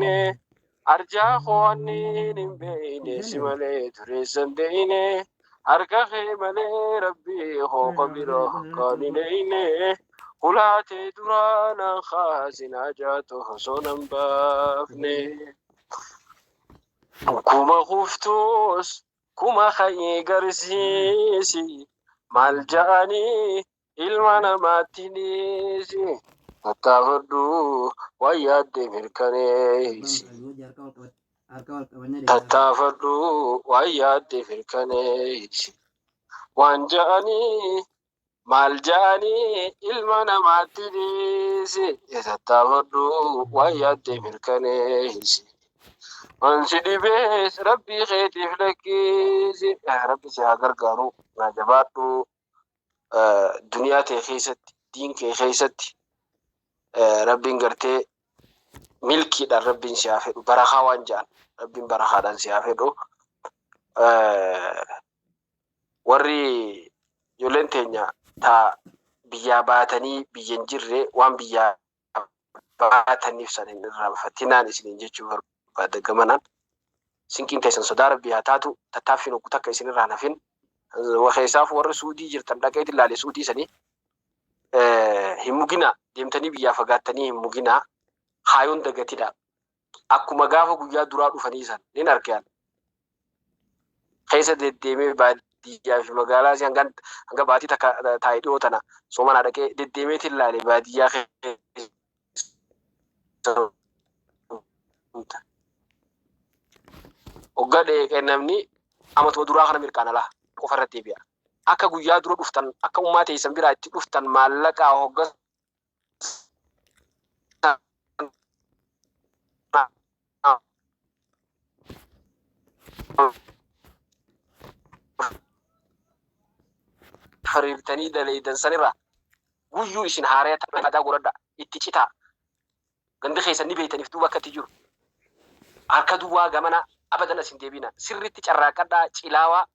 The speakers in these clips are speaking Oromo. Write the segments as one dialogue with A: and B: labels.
A: beeyne. Arjaa koo anniin hin beeyne si malee dureessa hin deeyne. Harka kee malee rabbii koo ka biroo kan hin eeyne. Hulaa tee duraa naan kaasin hajaa too osoo nan baafne. Kuma kuftuus kuma ka'ii garsiisi maal ja'anii ilma namaatti dhiisi tattaafadhu waan yaadde mirkaneessi tattaafadhu waan yaadde mirkaneessi waan ja'anii maal ja'anii ilma namaatti dhiisi tattaafadhu waan yaadde mirkaneessi waan si dhibees rabbii keetiif lakkisi. Rabbi si haa gargaaru, naa jabaadhu. Duniyaa tee keessatti, diin kee keessatti rabbiin gartee milkiidhaan rabbiin si haa fedhu, barakaa waan ja'an rabbiin barakaadhaan si haa fedhu. Warri ijoolleen teenya ta biyyaa baatanii biyya hin jirre waan biyyaa baataniif san hin irraanfatinaan isiniin jechuu barbaada gamanaan. Sinqiin teessan sodaa rabbii haa taatu, tattaaffiin hoggu takka isin irraa hin hafin. Keessaaf warri Suudii jirtan dhaqeetiin laale Suudii sanii hin muginaa, deemtanii biyyaa fagaattanii hin muginaa, kaayoon dagatinaa. Akkuma gaafa guyyaa duraa dhufanii san nin arke an. Keessa deddeemee baadiyyaa fi magaalaa isii hanga hanga baatii takka taa'e dhiyoo tana soomanaa dhaqee deddeemeetiin laale baadiyyaa keessa hunda. Hogga dheeqe namni amatuma duraa kana mirqaana laa qofa irra deebi'a. Akka guyyaa dura dhuftan akka ummaa teessan biraa itti dhuftan maallaqaa hogga hariirtanii daleeydan sanirraa guyyuu isin haaraya ta'an aadaa godhadhaa. Itti citaa. Ganda keessan ni beeytaniif duuba akka itti jiru. Harka duwwaa gamana abadan as hin deebi'inaa. Sirriitti carraaqqadhaa, cilaawaa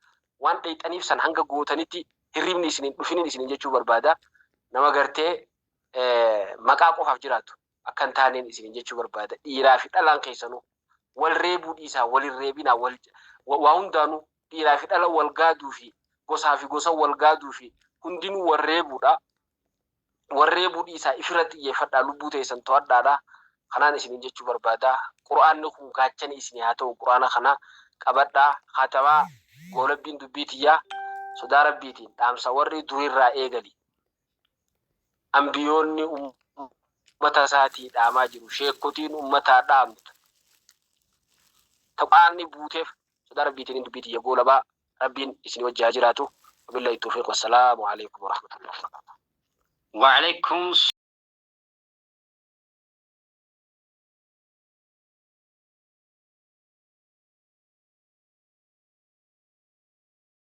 A: waan dheeyxaniif san hanga gootanitti hirribni isin hin dhufinin isiniin jechuu barbaada. Nama gartee maqaa qofaaf jiraatu akka hin taaneen isiniin jechuu barbaada. Dhiiraa fi dhalaan keessanuu wal reebuu dhiisaa, wal hin reebinaa, wal waa hundaanuu dhiiraa fi dhala wal gaaduu fi gosaa fi gosa wal gaaduu fi hundinuu wal reebuudha. Wal reebuu dhiisaa, ifirra xiyyeeffadhaa, lubbuu teessan to'adhaadha. Kanaan isiniin jechuu barbaada. Qur'aanni kun gaachana isinii haa ta'u. Qur'aana kana qabadhaa. Khatamaa goolabbiin dubbii tiyyaa sodaa Rabbiitiin dhaamsa warri durirraa eegali. Anbiyoonni ummata isaatii dhaamaa jiru. Sheekkotiin ummataa dhaamtu. Ta Qur'aanni buuteef sodaa Rabbiitiin dubbii tiyya goolabaa. Rabbiin isin wajji haa jiraatu. Wabillahi tawfiiq wassalaamu alaikum warahmatullahi wabarakatuh.
B: Wa'alaikum.